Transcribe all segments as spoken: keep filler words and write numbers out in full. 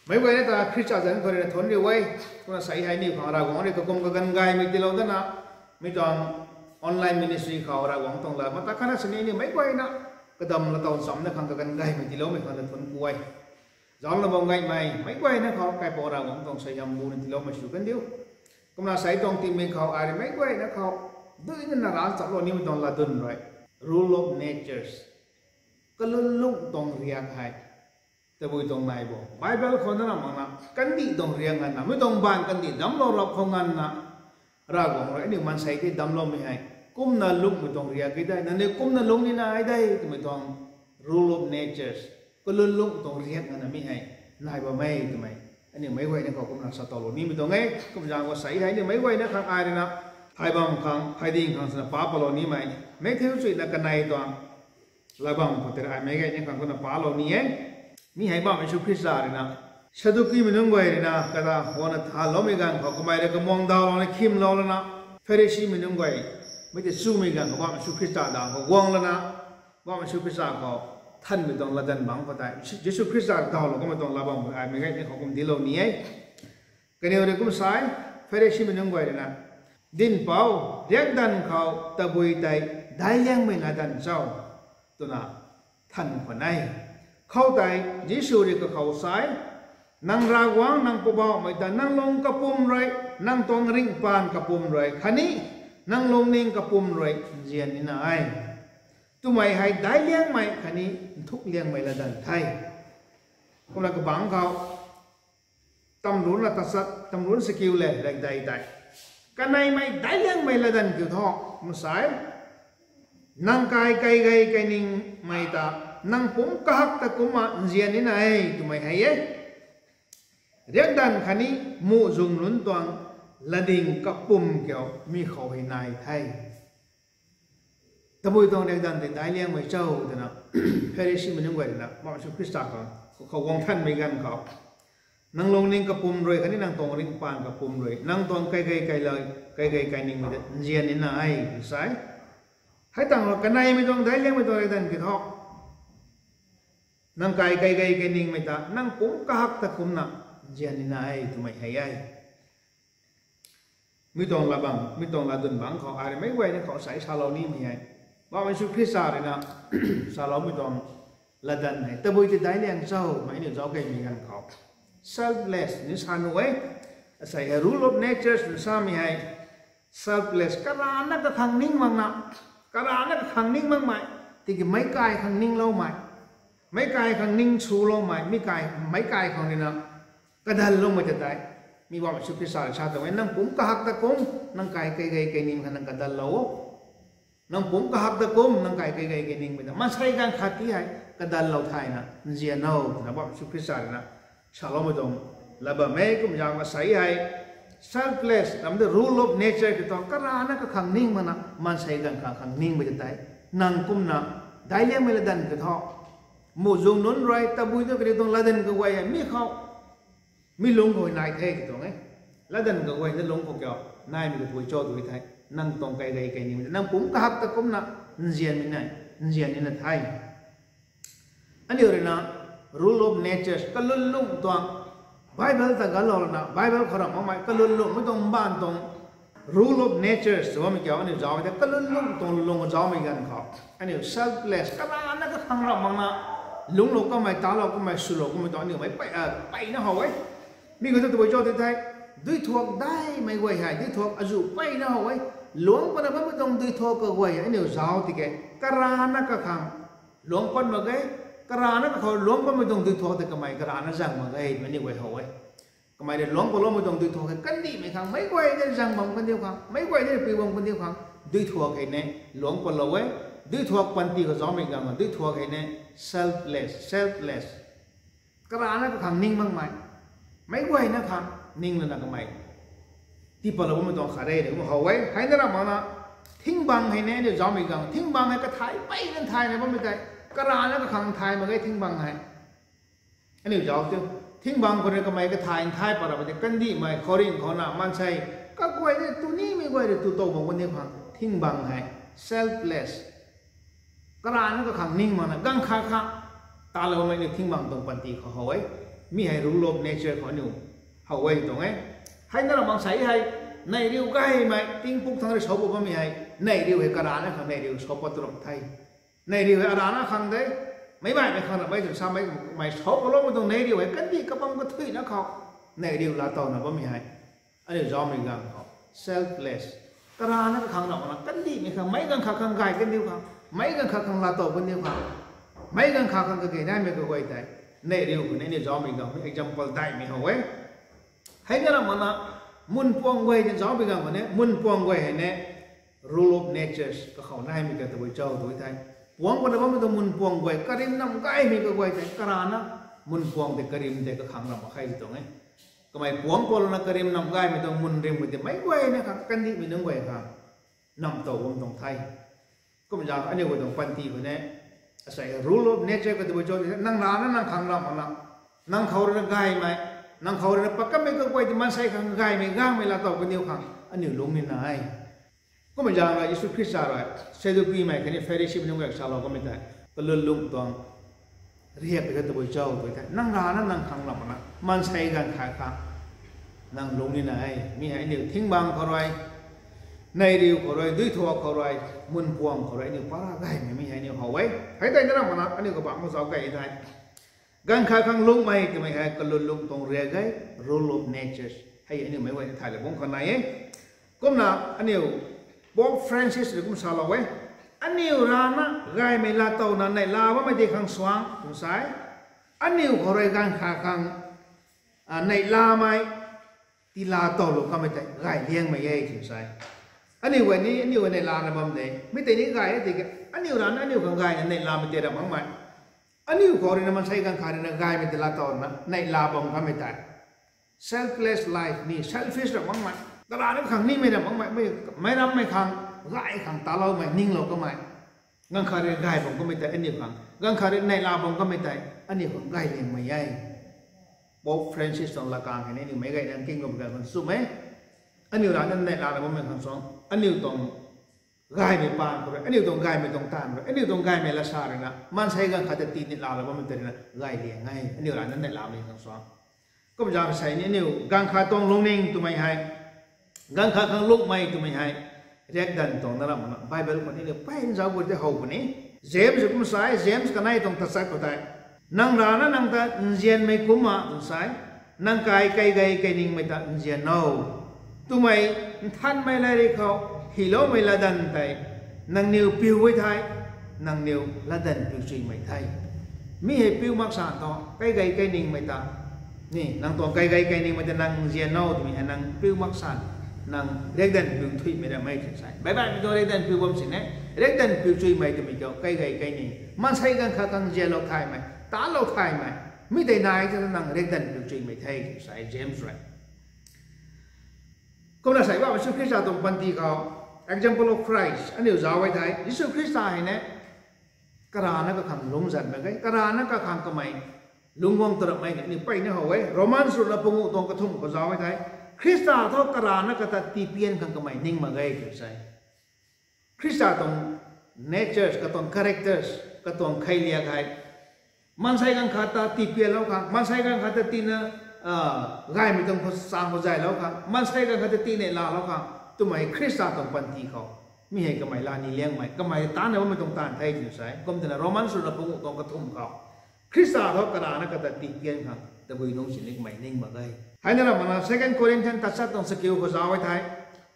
Meic guayna ta Khrista zanc khou rui na thunc riu e. Kumna sa hei aniu khang Ravguangc rui kakum kaganv gaymei tiilou dana, mi tuang online ministry khou Ravguangc tuang lat mata khatna sini aniu meic guayna kadam latow nchamna khang kaganv gaymei tiiloumei khang ta thunc ku e. Zaucna bam gaymei meic guayna khou Kaipouc Ravguangc tuang suaihiam bu ni tiiloumei sw kandiu. Kumna sa tuang tingmik khou ai rui meic guayna khou duina na ran chaplou nimei tuang latdyn rui, rule of natures, kalunlung tuang riak hei tabui tuang nai bo. Bible khou na ram makna kandih tuang riak nganvna, mi tuang baanv kandih damclou rap khou nganvna, Ravguangc rui aniu maansei tei damcloumei hei kumna lungmei tuang riak e de, nangniw kumna lung nina e de twmei tuang rule of natures, kalunlung tuang riak nganvna mi hei nai bam e twmei aniu meic guayna khou kumna sa towlou nimei tuang e. Kumzaeng khou sa hei aniu meic guayna khang ai rui na, hei bam khang, hei ding khang swna pa palou nimei, Matthew chuina kanei tuang lat bam khou tei ai meic guayna khang kumna palou ni e. Mi hei Bam Jisu Khrista rui na Saddukimei nunc guay rui na kata guangna thanloumei ganv khou kamei rui kamuang dawlouna khimlou lana, Pharisimei nunc guay mei tei chumei ganv khou Bam Jisu Khrista dang khou guang lana, Bam Jisu Khrista khou thanmei tuang latdanv bangc khou tei Jisu Khrista dawlou kamei tuang lat bam khou ai meic guayna khou kum dinclou ni e. Kaniw rui kum sa e, Pharisimei nunc guay rui na, Dinhpouc, riakdanv khou tabui tei daic liangmei latdanv cho? twna than khwan e. Khoutei Jisu rui kakhou sa e, Nang Ravguangc nang Poubauhmei ta nang lung kapwm rui, nang tuang ringh paan kapwm rui khatni nang lungning kapwm rui nzian nina e. Twmei hei daic liangmei khatni nthuk liangmei latdanv the. Kumna kabangc khou tamrunc na tachat, tamrunc sakiu le, raengdei tei kaneimei daic liangmei latdanv kiu thu, kum sa e, Nang kai kaigei kainingmei ta nang pumc kahak ta kumna nzian nina e, twmei hei e. Riakdanv khatni muhzwng nunc tuang latding kapwm kiu mi khou hei nai the. Tabui tuang riakdanv tei daic liangmei cho? twna Pharisimei nunc guay rui na Bam Jisu Khrista khang kakhou guang thanmei ganv khou, Nang lungning kapwm rui khatni nang tuang ringh paan kapwm rui, nang tuang kaigei kailou, kaigei kainingmei ta nzian nina e, tw sa e. Hei tangv khou kaneimei tuang daic liangmei tuang riakdanv kiu thu, Nang kai kaigei kainingmei ta nang pumc kahak ta kumna nzian nina e, twmei hei e. Mi tuang lat bam, mi tuang latdyn bangc khou ai rui meic guayna khou sa salou nimei hei, Bam Jisu Khrista rui na saloumei tuang latdanv hei tabui tei daic liang cho twmei aniu zauc keymei ganv khou, selfless ni sa nuh e. Asei hei rule of natures ni samei hei selfless, karana kakhang ning makna, karana kakhang ning makmei, tiki meic kai khang ningloumei, meic kai khang ning swloumei, meic kai, meic kai khang rui na kadanloumei ta tei, mi Bam Jisu Khrista rui sa tuang e, Nang pumc kahak ta kum, nang kai kaigei kaining khang nang kadanlou o. Nang pumc kahak ta kum, nang kai kaigei kainingmei ta maansei ganv khat ti hei kadanlou thayna nzian o, twna Bam Jisu Khrista rui na saloumei tuang lat bam e. Kumzaeng khou sa hei selfless ram de rule of nature kiu thu karana kakhang ning makna maansei ganv khat khang ningmei ta tei, nang kumna daic liangmei latdanv kiu thu, muhzwng nunc rui tabui tu kaniw tuang latdanv kaguay hei mi khou, mi lungc khou nai the kiu tuang e. Latdanv kaguay na lungc khou kiu naimei tabui cho tw the, nang tuang kaigei kainingmei ta nang pumc kahak ta kumna nzianmei na, nzian nina the. Aniu rui na rule of natures, kalunlung tuang, Bible ta ganclou lana, Bible khou ram makmei kalunlungmei tuang mbaanv tuang rule of natures tw bammei kiu aniu zauc e the, kalunlung tuang lung zaucmei ganv khou aniu selfless, karana kakhang ram makna lungclou kamei, talou kamei, swlou kamei tuang aniu mei pey, peyna how e. Mi khou thu tabui cho tw the, duithuak daihmei guay hei, duithuak azuh peyna how e. Luangc patna bammei tuang duithuak kaguay hei aniu zauc tiki, karana kakhang luangc pat mak ge, karana kakhou luangc patmei tuang duithuak tei kamei karana zang mak ge twmei aniu guay how e. Kamei rui luangc patloumei tuang duithuak hei kandihmei khang, meic guay tei zang bam kandiu khang, meic guay tei piu bam kandiu khang, duithuak hei ne luangc patlou e. Duithuak panty khou zaucmei ganv, duithuak hei ne selfless, selfless. Karana kakhang ning makmei, meic guayna khang ning lana kamei tiipatloumei tuang khat e, kum how e. Heina ram makna, thingbang hei ne aniu zaucmei ganv, thingbang hei kathay peyna nthaymei bammei tei, karana kakhang nthay mak ge thingbang hei. Aniu zauc tu, thingbang khou rui kamei kathay nthay pat rap tei kandihmei, khouringh khouna, maansei kaguay tei, tunimei guay rui tu tow bam kandiu khang thingbang hei selfless, karana kakhang ning makna ganv khat khang taloumei ni thingbang tuang panty khou how e. Mi hei rule of nature khou aniu how e tuang e. Hei na ra mansei hei, neih riu gaymei tingpuk thang rui sa pat bammei hei, neih riu hei karana khang neih riu sa pat tu ram the. Neih riu hei arana khang de, meic baihmei khang ramei tw samei, mei sa patloumei tuang neih riu hei kandih kabam kathuina khou, neih riu laatowna bammei hei aniu zaumei ganv khou selfless, karana kakhang ramna kandihmei khang, meic ganv khat khang gay kandiu khang, meic ganv khat khang laatow kandiu khang, meic ganv khat khang kage naimei kaguay tei, neih riu khou ni aniu zaumei ganv khou example daihmei how e. Hei na ra makna, mun puang guay ni zaumei ganv khou ni, mun puang guay hei ni rule of natures kakhou naimei ka tabui cho tu the. Puang khou na bammei tuang mun puang guay, karim nam gaymei kaguay tei karana, mun puang tei karim tei kakhang ram mak khe tuang e. Kamei puang khou na karim nam gaymei tuang mun rim khou tei meic guay na khang kandihmei nunc guay khang namtow bam tuang the. Kum zaeng aniu guay tuang panty khou ni, asei rule of nature ka tabui cho, nang rana nang khang ram makna, nang khou rui na gaymei, nang khou rui na pakammei kaguay tei maansei khang gaymei gangmei laatow kandiu khang aniu lungc nina e. Kum zaeng rui Jisu Khrista rui Saddukimei khatni Pharisimei nunc guay salou kamei tei, kalun lungh tuang riak kha tabui cho tu the. Nang rana nang khang ram makna, maansei ganv khat khang nang lungc nina e. Mi hei aniu thingbang khou rui, neih riu khou rui, duithuak khou rui, mun puang khou rui aniu para gaymei mi hei aniu how e. Hei tei na ra makna aniu kabangc khou zauc key the. Ganv khat khang lungmei twmei hei kalun lungh tuang riak e, rule of natures. Hei aniu meic guay ni thay la bam khang nai e. Kumna aniu Pope Francis rui kum salou e, aniu rana gaymei laatowna neihla bammei di khang suang tw sa e. Aniu khou rui ganv khat khang neihlamei tiilatowlou kamei tei gay liangmei e tw sa e. Aniu guay ni aniu neihla na bam de, mi tei ni gay e tiki, aniu rana aniu khang gayna neihlamei tei ra makmei, aniu khou rui na maansei ganv khat rui na gaymei tiilatowna neihla bam kamei tei selfless life ni, selfish ra makmei, karana khang nimei ra makmei, meic rammei khang, gay khang taloumei ninglou kamei, ganv khat rui gay bam kamei tei aniu khang, ganv khat rui neihla bam kamei tei aniu khang gay liangmei e. Pope Francis tuang lakang hei ni aniu meic guay nang kinglou ganv khou sw e. Aniu rana neihla na bammei khang suang, aniu tuang gaymei paan khou rui, aniu tuang gaymei tuang taanv rui, aniu tuang gaymei lasa rui na maansei ganv khat ta tii neihla la bammei tei rui na gay liang e, aniu rana neihlamei khang suang. Kum zaeng sei ni aniu ganv khat tuang lungning twmei hei, ganv khat khang lungmei twmei hei, riakdanv tuang na ra makna Bible khou ni aniu mpeyna zauc gut tei how puni. James kum sa e, James kanei tuang tachat khou tei, nang rana nang ta nzianmei kumna tw sa e, nang kai kaigei kainingmei ta nzian o. Twmei nthanmei lairik khou hyloumei latdanv tei nangniw piu e thei, nangniw latdanv piu chuymei the. Mi hei piu mak san thu, kaigei kainingmei ta, ni, nang tuang kaigei kainingmei ta nang nzian o twmei hei nang piu mak san, nang riakdanv piu thuimei ra mei tw sa e. Baihbaihmei tuang riakdanv piu bam sini, riakdanv piu chuymei twmei kiu kaigei kaining, maansei ganv khat khang nzianlou thaymei, talou thaymei, mi tei nai the nang riakdanv piu chuymei the tw sa e James rui. Kumna sei bam Jisu Khrista tuang panty khou, example of Christ aniu zauc e thei, Jisu Khrista hei ni karana kakhang lungc zan mak ge, karana kakhang kamei lungc guang tarapmei ni aniu mpeyna how e. Romans ruhna panguh tuang kathumh khou zauc e thei, Khrista thu karana kata tipian khang kamei ning mak ge tw sa e. Khrista tuang natures, katuang characters, katuang kheiliak hei, maansei ganv khat ta tipianlou khang, maansei ganv khat ta tiina gaymei tuang khou chaeng khou zaylou khang, maansei ganv khat ta tii neihlalou khang, twmei Khrista tuang panty khou, mi hei kamei lani liangmei, kamei taanna bammei tuang taanv the tw sa e. Kum twna Romans ruhna panguh tuang kathumh khou, Khrista thu karana kata tipian khang tabui nungc sini kamei ning mak ge. Hei na ra makna Second Corinthians tachat tuang chakiu khou zauc e thei,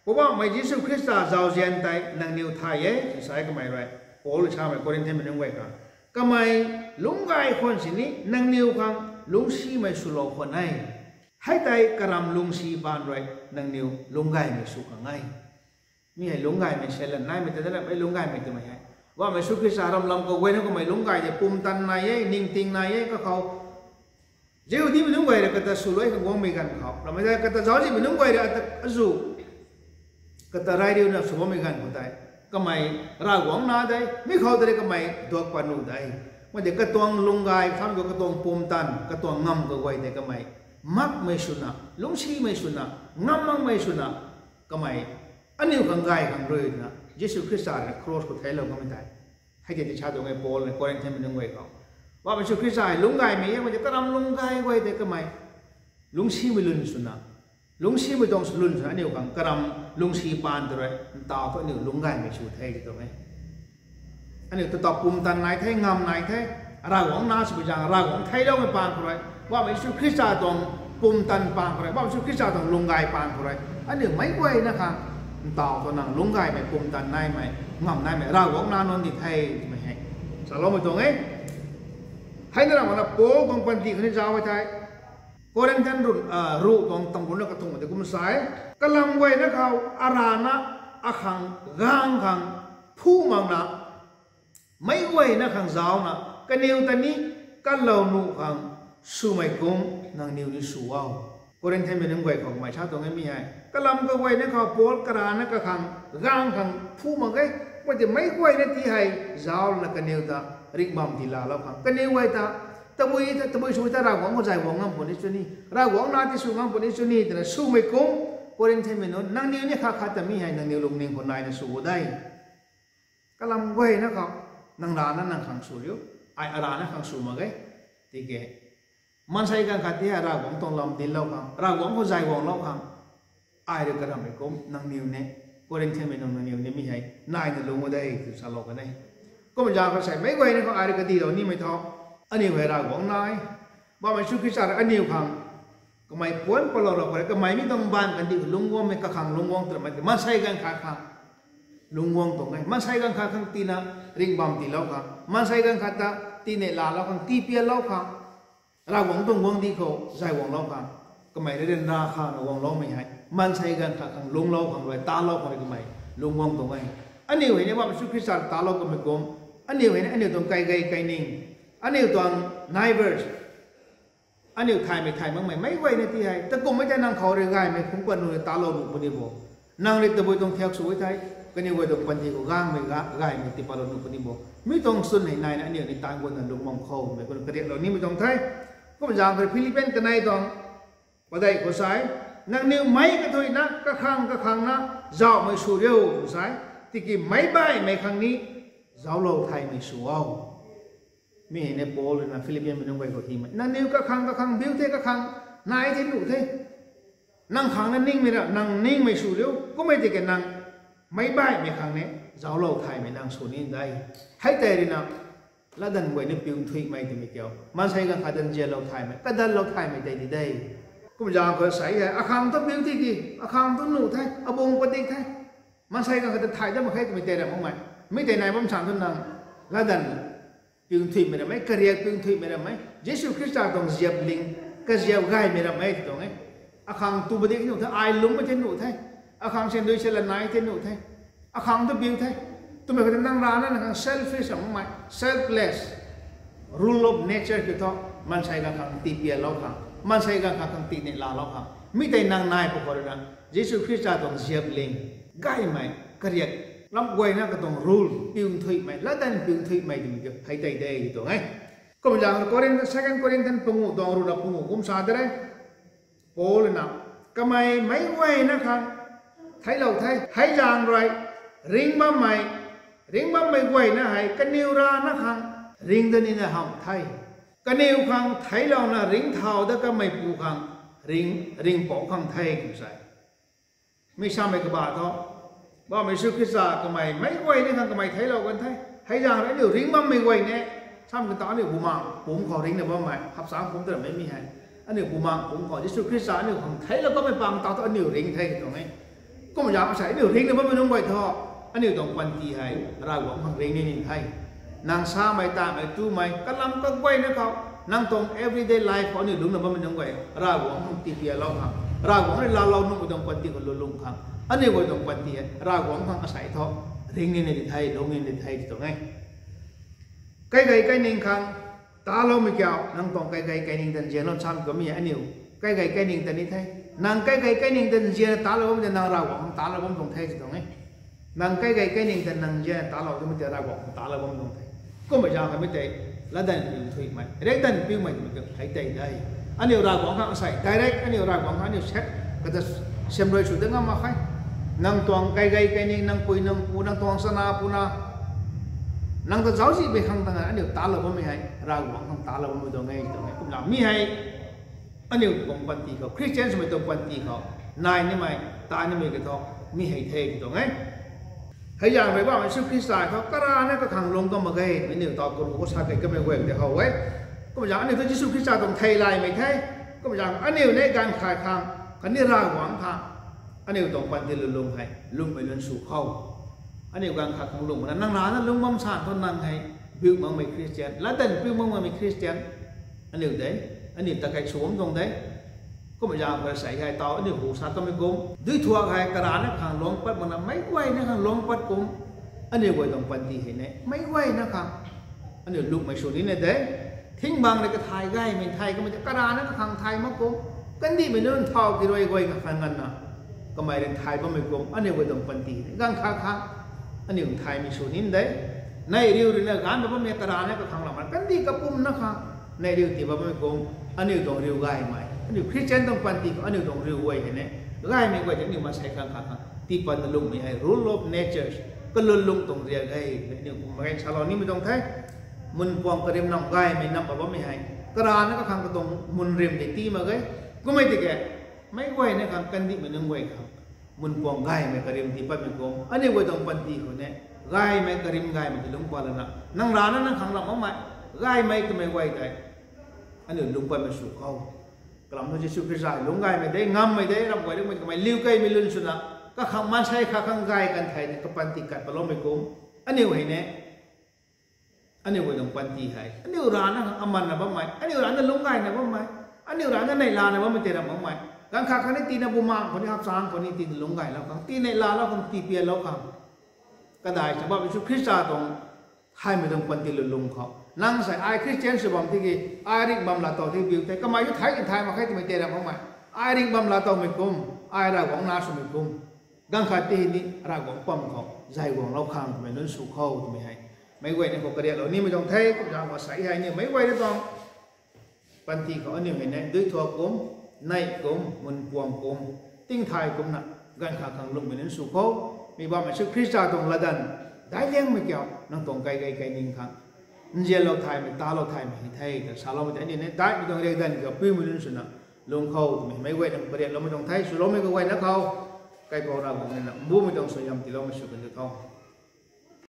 Poubauhmei Jisu Khrista zauzian tei nangniw thay e tw sa e kamei rui. Paul rui samei Corinthianmei nunc guay khang, kamei lungcgay khwan sini nangniw khang lungcsimei swlou khwan e. Hei tei karam lungcsi paan rui nangniw lungcgaymei sw khang e. Mi hei lungcgaymei se lan naimei ta da lamei lungcgaymei twmei hei, Poubauhmei Jisu Khrista ramlam kaguayna kamei lungcgay de, pumtan nai e, ningting nai e, kakhou Jihudimei nunc guay rui kata swluai khang guangmei ganv khou, ramei tei kata zauczihmei nunc guay rui ata azu kata rai riuna sw bammei ganv khou tei, kamei Ravguangc nac de, mi khou tei kamei duak pat nuh de. Mei tei katuang lungcgay, khamh khou katuang pumtan, katuang ngamv kaguay tei kamei makmei swna, lungcsimei swna, ngam makmei swna, kamei aniu khang gay khang rui twna Jisu Khrista rui kros khou theiclou kamei tei, hei tei ti sa tuang e Paul rui Corinthianmei nunc guay khou. Poubauhmei Jisu Khrista hei lungc gaymei e, mei tei karam lungc gay guay tei kamei lungcsimei lun swna, lungcsimei tuang lun swna aniu khang karam lungcsi paan tw rui, ntaw thu aniu lungc gaymei sw the ti tuang e. Aniu ta ta pumtan nai the, ngam nai the, Ravguangc na swpui zaeng, Ravguangc theicloumei paan khou rui, Poubauhmei Jisu Khrista tuang pumtan paan khou rui, Poubauhmei Jisu Khrista tuang lungc gay paan khou rui, aniu meic guayna khang ntaw thu nang lungc gaymei, pumtan naimei, ngam naimei Ravguangc na nunc di the twmei hei saloumei tuang e. Hei na ramana Paul tuang panty khou ni zauc e thei, Corinthian ruh, ruh tuang tangv ruhna kathumh tei kum sa e, kalam guayna khou arana akhang gaeng khang phu makna, meic guayna khang zaucna, kaniw ta ni kalou nuh khang swmei kum nangniw ni sw o. Corinthianmei nunc guay khou kamei sa tuang e mi hei, kalam kaguayna khou Paul karana kakhang gaeng khang phu mak e, mei tei meic guayna ti hei zaucna kaniw ta ringh bam tiilalou khang, kaniw guay ta tabui ta, tabui sw ta Ravguangc khou zay guang ngam puni sw ni, Ravguangc na ti sw ngam puni sw ni twna swmei kum, Corinthianmei nunc nangniw ni khat khat ta mi hei nangniw lungning khou naina sw o de. Kalam guayna khou nang rana nang khang sw riu, ai arana khang sw mak e. Tiki maansei gaanv khat ti hei Ravguangc tuang lam dinclou khang, Ravguangc khou zay guanglou khang, ai rui karammei kum nangniw ni, Corinthianmei nunc nangniw ni mi hei naina lung o de tw salou kan e. Kum zaeng khou sei meic guayna khou ai rui kadilou nimei thu, aniu hei Ravguangc nai, Poubauhmei Jisu Khrista rui aniu khang kamei puanc patlou rap khou rui, kamei mi tuang baanv kandih khou lungc guangmei kakhang lungc guang twmei tei maansei gaanv khat khang lungc guang tuang e. Maansei gaanv khat khang tina ringh bam tiilou khang, maansei gaanv khat ta tinei laalou khang, tiipianlou khang, Ravguangc tuang guangcdic khou zay guanglou khang, kamei rui ryanra khang na guangloumei hei maansei gaanv khat khang lungclou khang rui, talou khang rui kamei lungc guang tuang e. Aniu hei ni Poubauhmei Jisu Khrista talou kamei kum, aniu hei ni aniu tuang kaigei kaining, aniu tuang neighbors, aniu thaymei thay makmei meic guayna ti hei takummei tei nang khou rui gaymei phungc pat nuh rui talou nuh puni bo. Nang rui tabui tuang thiak sw e thei, kaniw guay tuang panty khou gaengmei ga, gaymei tipatlou nuh puni bo. Mi tuang swn hei naina aniu ni taanv gutna lungc bam khou mei kum kariaklou nimei tuang the. Kum zaeng khou rui Philippian kanei tuang padeih khou sa e, nangniw meic kathuicna kakhang kakhangna zauhmei sw riu tw sa e, tiki meic baihmei khang ni zauclou thaymei sw o. Mi hei ni Paul rui na Philippianmei nunc guay khou hymei, nangniw kakhang kakhang biu the, kakhang nai the, nuh the. Nang khang na ningmei ra, nang ningmei sw riu, kummei tiki nang meic baihmei khang ni zauclou thaymei nang sw ni de. Hei tei rui na latdanv guay ni piu nthuihmei twmei kiu, maansei gaanv khat ta nzianlou thaymei, kadatlou thaymei tei di de. Kum zaeng khou sa e, akhang thu biu tiki, akhang thu nuh the, abung padik the, maansei gaanv khat ta thay dat mak khe twmei tei ra makmei, mi tei nai bam sang thu nang latdanv piu nthuihmei ramei, kariak piu nthuihmei ramei, Jisu Khrista tuang ziap ling, kaziap gaymei ramei ti tuang e. Akhang tu padik nuh the, ai lungcmei the nuh the, akhang sandui se la nai the nuh the, akhang thu biu the twmei khou tei nang rana nang khang selfish makmei, selfless, rule of nature kiu thu, maansei gaanv khang tiipianlou khang, maansei gaanv khat khang tinei laalou khang, mi tei nang nai pw khou rui na Jisu Khrista tuang ziap ling, gaymei, kariak, lam guayna katuang rule piu nthuihmei, latdanv piu nthuihmei twmei kiu hei tei de ti tuang e. Kum zaeng Corinth, Second Corinthians panguh tuang ruhna panguh kum sa de re. Paul na, kamei meic guayna khang theiclou the, hei zaeng rui ringc bammei, ringc bammei guayna hei kaniw rana khang ringc dat nina hamh the. Kaniw khang theiclouna ringcthau dat kameipu khang ringc, ringhpouc khang the tw sa e. Mi samei kaba thu, Poubauhmei Jisu Khrista kamei meic guayna khang kamei theiclou kan the. Hei zaeng rui aniu ringc bammei guay ne, sam kata aniu bumaengh pumc khou ringcna bammei, hapsang pumc ta rammei mi hei, aniu bumaengh pumc khou Jisu Khrista aniu khang theiclou kanmei pang tau thu aniu ringc the ti tuang e. Kum zaeng sei aniu ringcna bammei nunc guay thu, aniu tuang panty hei Ravguangc khang ringc ni ni the. Nang samei, tamei, tumei, kalam kaguayna khou, nang tuang everyday life khou aniu lungcna bammei nunc guay Ravguangc khang tiipianlou khang, Ravguangc rui laalou nuhmei tuang panty khou lungc lung khang, aniu guay tuang panty hei Ravguangc khang asei thu ringc ni ni di the, lungc ni ni di the ti tuang e. Kaigei kaining khang taloumei kiu, nang tuang kaigei kaining ta nzianlou cham kamei aniu kaigei kaining ta ni the. Nang kaigei kaining ta nzianna talou bammei ta nang Ravguangc khang talou bam tuang the ti tuang e. Nang kaigei kaining ta nang nzianna talou bammei ta Ravguangc khang talou bam tuang the. Kummei zaeng kamei tei latdanv piu nthuihmei, riakdanv piumei twmei kiu hei tei de. Aniu Ravguangc khang asei direct aniu Ravguangc khang aniu set kata siamruai sw dat ngam mak khe. Nang tuang kaigei kaining, nang pui nang pu, nang tuang chana puna, Nang ta zauczihmei khang tang aniu talou bammei hei Ravguangc khang talou bammei tuang e tuang e. Kumna mi hei aniu tuang panty khou, Khristian swmei tuang panty khou nai nimei, ta nimei kathu mi hei the tuang e. Hei zaeng rui Poubauhmei Jisu Khrista khou karana kakhang lung kam mak ge twmei aniu taw karu khou sa kei kamei guay tei how e. Kumna zaeng aniu ta Jisu Khrista tuang theilaymei the. Kumna zaeng aniu ni ganv khat khang khatni Ravguangc khang aniu tuang panty lulung hei lungmei lun sw khou, aniu ganv khat khang lung makna nang rana lung bam san thu nang hei biu makmei Khristian, latdanv piu makmei Khristian aniu de. Aniu ta kai sw bam tuang de. Kumna zaeng khou sei hei taw aniu hu sa kamei kum, duithuak hei karana khang luang pat makna meic guayna khang luang pat kum, aniu guay tuang panty hei ni meic guayna khang aniu lungmei sw nina de. Thingbang rui kathay gaymei thay kamei tei karana kakhang thay mak kum, kandihmei nunc thau kirui guay kakhang nganvna kamei rui thay bammei kum, aniu guay tuang panty hei ganv khat khang aniu thaymei sw nin de. Neih riu ruina ganv bammei karana kakhang lam kandih kapumna khang neih riu tii bammei kum, aniu tuang riu gaymei, aniu Khristian tuang panty khou aniu tuang riu guay hei ni gaymei guay tei aniu maansei khang khat khang tii patna lungmei hei rule of natures, kalun lung tuang riak e. Aniu kum mak ge salou nimei tuang the. Mun puang karim nam gaymei nam pat bammei hei karana kakhang katuang mun rim tei tii mak ge. Kummei tiki meic guayna khang kandihmei nunc guay khang mun puang gaymei karim tii patmei kum, aniu guay tuang panty khou ni gaymei karim gaymei tei lungc pat lana nang rana nang khang lam makmei gaymei twmei guay tei aniu lungc patmei sw khou, kalam thu Jisu Khrista lungc gaymei de, ngammei de, ram guay lungmei kamei liu keymei lun swna kakhang maansei khat khang gay kan thei ni kapanty kat patloumei kum, aniu hei ni aniu guay tuang panty hei aniu rana khang amanna bammei, aniu rana lungc gayna bammei, aniu rana neihlana bammei tei ram makmei, ganv khat khang ni tiina bumaeng khou ni hapchang khou ni tiina lungc gaylou khang, tii neihlalou khang, tii pianlou khang, kadai cha bam Jisu Khrista tuang thaymei tuang panty lulung khou nang sei ai Khristian sw bam tiki, ai ringh bam laa tow tiki biu the, kamei thu thei kan thay mak khe twmei tei ram makmei, ai ringh bam laa towmei kum, ai Ravguangc na swmei kum, ganv khat ti ni Ravguangc pam khou zay guanglou khang twmei nunc sw khou twmei hei meic guayna khou kariaklou nimei tuang the. Kumna zaeng khou sei hei ni meic guayna tuang panty khou aniu hei ni duithuak kum, neih kum, mun puang kum, tingthay kumna ganv khat khang lungmei nunc sw khou, mi bam Jisu Khrista tuang latdanv daic liangmei kiu nang tuang kai gay kai ning khang nzianlou thaymei, talou thaymei hei the ta saloumei tei aniu ni daihmei tuang riakdanv kiu piumei nunc swna lung khou twmei meic guayna khou kariakloumei tuang the. Swloumei kaguayna khou Kaipouc Ravguangc rui na mbumei tuang suaihiam tiiloumei sw kan di tho.